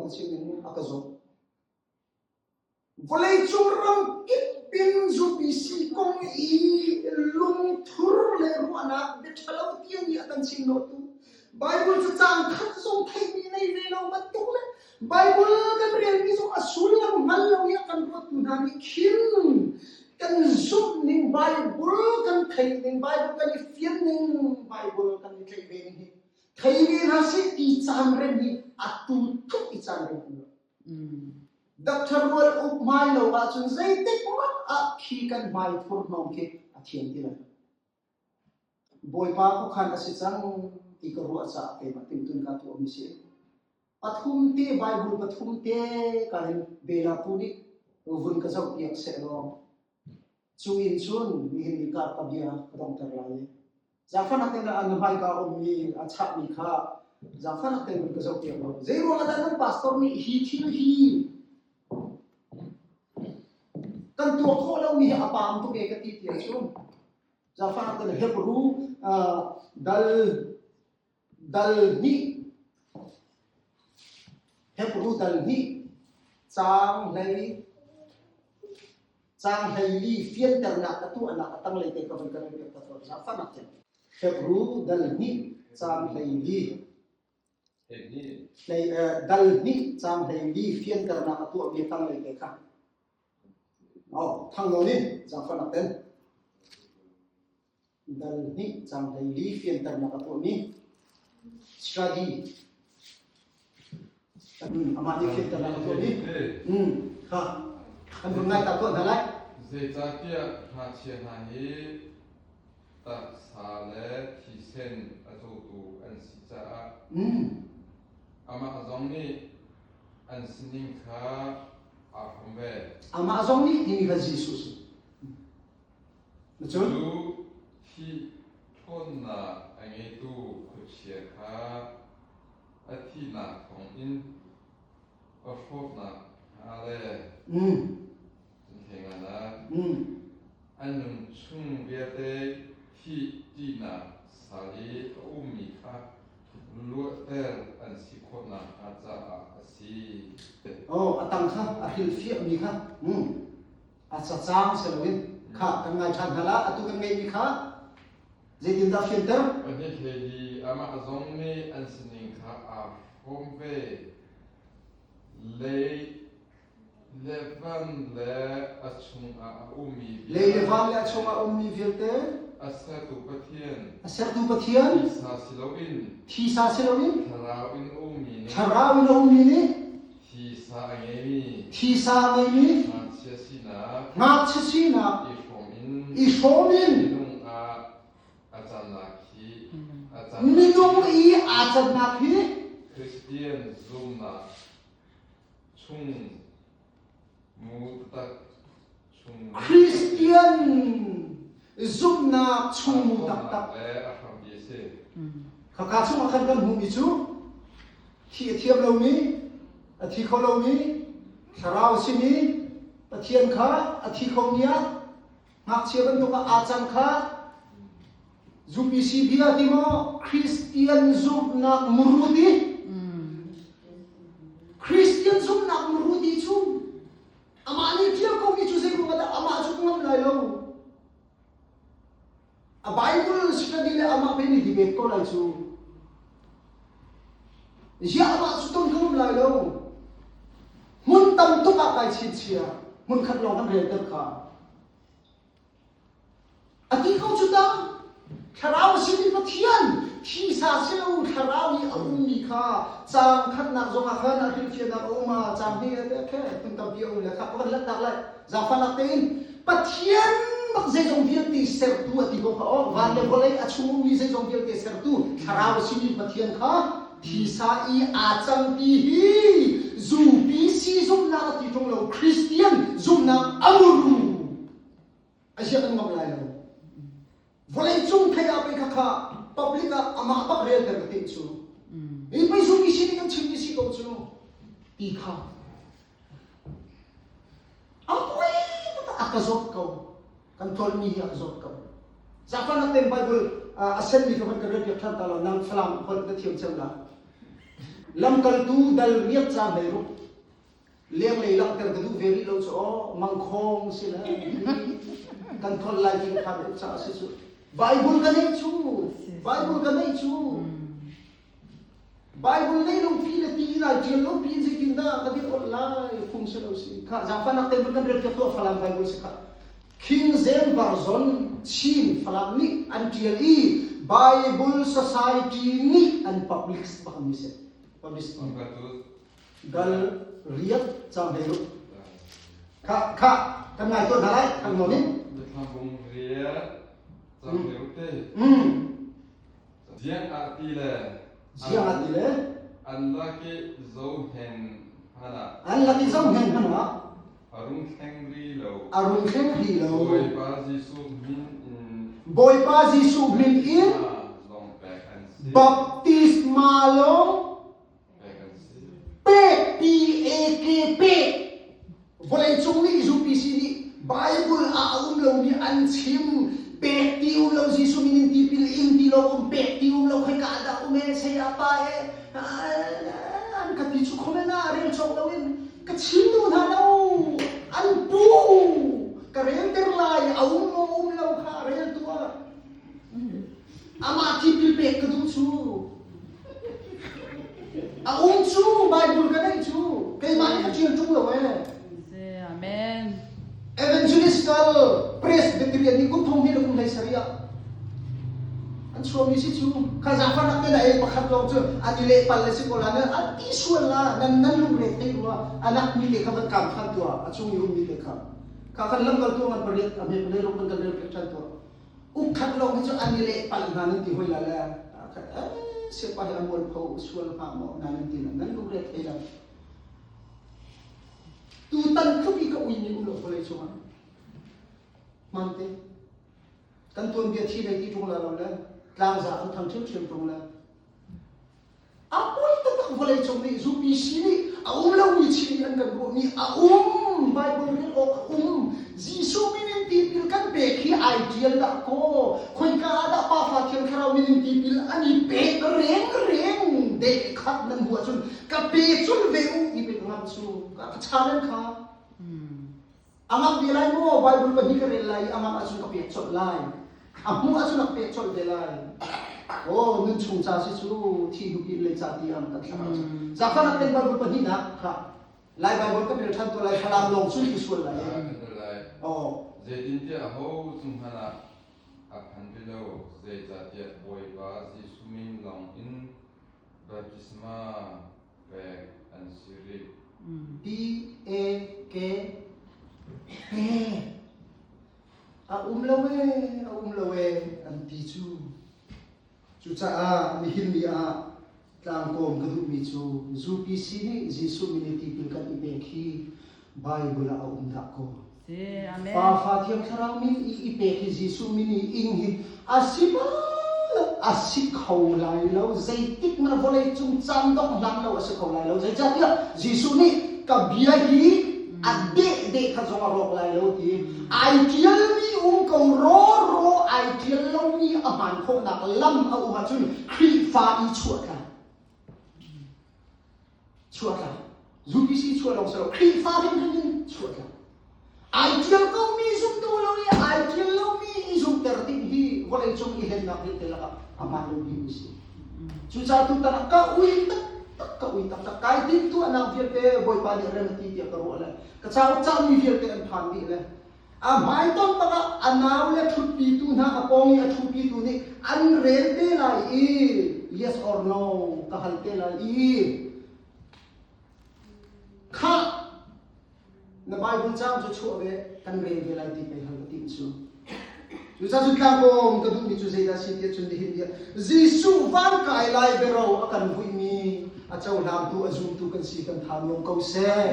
na chim in a ka zawt. Vawleicung ram kip in UPC kong i lungthur le ruahnak bia ṭhalo tiang i a kan chim hnawhtu Bible cacang khat zong theihmi nei ve lo bantuk le Bible kan relmi zong a sullam hngal lo i a kan ruattu hna nih khin kan zumh ning Bible kan theih ning Bible kan i fian ning Bible kan i tlaih ve ning hi thei ve hna sih ti caan rem hi atu tluk i caan rem um lo. Doctor Rual Uk hmai lo ahcun zeitik hmanh ah khi kan hmai thurhnawm khi a thiam ti lai. Bawipa khuakhan a si cang ti ka ruah caah keimah timhtun ka tuahmi si. Pathum te Bible pathum te ka in Bela pu nih vun ka zoh piak seh law Cu in cun nihin ni ka ka bia ka donghter lai i zaangfahnak tein an hmaika a ummi a chahmi kha zaangfahnak tein vun ka zohpiak law zei ruangah dah nan pastor nih hi thil hi kan tuah khawh lomi hi a paam tuk e ka ti tiah cun zaangfahnak tein Hebrew dal dal hnih Hebrew dal hnih caang hlei caang 14 fianternak a tuahnak a tanglei te ka vun ka rel piak ta tawn zaangfahnak te Hebrew dal hnih caang 14 hlei dal hnih caang 14 fianternak a tuahmi a tanglei te kha oh thang lo ni zaangfahnak ten Dal hnih caang 14 fianternak a tuahmi study amah nih fianternak a tuahmi kha kan vun ngai ta tuah hna lai. Zeicahtiah ngakchia hna hi taksa le thisen a cawtu an si caah amah zong nih an sining kha aa hrawm ve. Amah zong nih timi kha Jesuh si. Cun Cu thih ṭhawnnak a ngeitu khuachia kha a thihnak thawngin a hrawknak hnga le cunthlenganak an nun chung vialte thih ṭihnak sal i a ummi kha luatter an si khawh nakhnga caah a si. Oh, a tang kha a hrilhfiahmi kha a cacang si loin kha kan ngai ṭhan hna la atu kan ngeihmi kha zeitindah fianter Pahnih hi amah zong nih an sining kha aa hrawm ve. Lei le van le a chungah a ummi lei le van le a chungah a ummi vialte a sertu Pathian a sertu Pathian thisa si loin thisa si loin thlarau in a ummi nih thlarau in a ummi nih Thisa a ngeimi Thisa a ngeimi ngakchia sinak ngakchia sinak i hrawm in i hrawm in minung ah a cannak hi a can minung i aa cannak hi Christian zumnak chung mu taktak chung Christian zumhnak chungmu taktak le a hrampi a si. Khaka chungah khan kan hmuhmi cu thi a thiam lomi, a thi kho lomi, thlarau a simi Pathian kha a thi khomi ah ngakchia bantuk ah aa cang kha UPC bia ti maw Christian zumhnak muru ti Christian zumhnak muru ti cu Amah nih ṭial komi cu zei ruangah dah amah cu ngam lai lo? A Bible study le amah pe nih debate ko lai cu. Ziah amah cu ton ka ngam lai lo. Hmun tam tuk ah kai chinchia. Hmun khat lawng kan relter kha. A ti ko cu ta. Thlarau a simi Pathian thisa si lo thlarau i a ummi kha caang khatnak zongah khan a hrilhfiahnak a um a caang hnih khe phun tampi a um le kha ka van lanhnak lai zaangfahnak tein Pathian bak zeizong vialte sertu a ti ko kha aw van le vawlei a chung ummi zeizong vialte sertu thlarau a simi Pathian kha thisa i aa cang ti hi zupi si zumhnak a ti ṭung lo Christian zumhnak a muru a ziak an ngam lai lo vawleicung thei ah pei khakha public ah amah bak relter ka timh cu hi pei zung isi nih kan chim isi ko cu ti kha a poi a ka zawt ko kan tlolmi hi a ka zawt ko zafanak ten bible a senmi ka van ka rel piak than ta lo nang falam holh na thiam cem la. Lamkaltu dal riat ca hlei ruk lenglei langhter ka duh ve rih lo cu aw mangkhawng si le kan thol lai ti ka phan tuk caah si cu Bible ka neih cu Bible ka neih cu Bible nei lo pi le ti lai ṭial lo pi zeitin dah ka dir ol lai phung si lo si kha zaangfahnak te kan rel piak tuah Falam Bible si kha King James Version Chin Falam nih an ṭial i Bible Society nih an publish bak mi si publish dal riat cang hlei ruk kha kha kan ngai tuan hna lai kan nawn in Biathlam bung riat cang hlei ruk te Ziang ah ti le Ziang ah ti le an lak i zohhen hmanh ah an lak i zohhen hmanh ah a rung thleng rih lo. A rung thleng rih lo. Bawipa Jesuh min in Bawipa Jesuh min in lawng pek an si. Baptisma lawng pek an si. Pek P A K pek Vawleicung nih UPC nih Bible ah a um lomi an chim pek ti um lo Jesuh min in tipil ing ti lo um pek ti um lo khoika dah um e saya pa e an ka ti cu comment ah rel cawk loin ka chim duh hna lo an pu ka rel ter lai a um maw um lo kha rel tuah Amah tipil pek ka duh cu. A um cu Bible ka neih cu keimah nih ka ṭial ṭung lo ee. Amen. Evangelical Presbyterian nih kum thong hnih le kum hlei sarih ah an chuahmi si cu kha zaangfahnak te na ei pakhat lawng cu an i leh pal le si ko la nan an ti sual la nan nan lungre thei rua anak mi te kha van kam than tuah a chung i ummi te kha kha kan lamkaltu ngan pariat a hme palei ruk kan kan rel piak than tuah Ukkhat lawng hi cu an i leh palh hna nan ti hoi la le siapa hi a mualpho sual hnga maw hna nan ti nan lungre thei lo. Tutan tluk i ka ui mi um lo vawlei cungah. Hmante. Kan tuanbia thi lei ti ṭung la lo le tlangza an thang ṭhiamṭhiam ṭung le A poi taktak vawleicung nih UPC nih a um lomi Chin nih an kan ruahmi a um Bible rel awk a um Jesuh min in tipil kan pek hi ai ṭial dah kaw khoika ah dah Pa Fa Thiang Thlarau min in tipil an i pek reng reng deh khat nan hmuh ahcun ka pe cul ve u ti pek ngam cu ka challenge kha A ngamh ve lai maw? Bible pahnih ka rel lai i a ngamh ahcun ka pek colh lai. A hmuh ahcun a pek colh ve lai. Oh, nun chung ca si cu thi hnu pin lei ca ti ang kan thlah ahcun. Zakhan ten Bible pahnihnak kha Lai Bible kan rel ṭhan to lai Falam lawng cu ti sual lai. Oh. Zeitintiah aho cung hmanh ah a phan ti lo, zeicahtiah Bawipa Jesuh min lawng in baptisma pek an si rih. P A K P a um lo ee a um lo ee an ti cu cucaah nihin ni ah tlangkawm ka duhmi cu UPC nih Jesuh min i tipil kan i pek hi Bible ah a um dah kaw Pa Fa Thiang Thlarau min i i pek hi Jesuh min i ing hi a si bal a si kho lai lo zeitik na vawlei cung caan dongh hlan lo a si kho lai lo zeicahtiah Jesuh nih ka bia hi a deh deh kha zong a rawk lai lo ti ai tialmi um ko ro ro ai tial lomi a hmaan khawhnak lam a um ahcun Khrihfa i chuah tla chuah tlak UPC chuah lawng si lo Khrihfa hrimhrim in chuah tlak ai tial komi zumtu lo i ai tial lomi i zumter ding hi vawleicung i hlennak vialte lakah a hmaan lomi mi si cucaah tutan ah ka ui taktak ka ui taktak kai timhtuahnak vialte Bawipa nih rem a ti tiah ka ruah le ka cauk cahmi vialte an phan dih le a hmaitonh bak ah a nau le ṭhutpitu hna a pawng i a ṭhupitu nih an rel te lai i yes or no ka hal te lai i khah na Bible caang cu chuah ve kan rel ve lai ti pei hal ka timh cu cucaah cun tlangkawm ka duhmi cu zeidah si tiah cun nihin ni Jesuh van kai lai bero a kan vuihmi a cohlangtu a zumtu kan si kan tha nuam ko seh.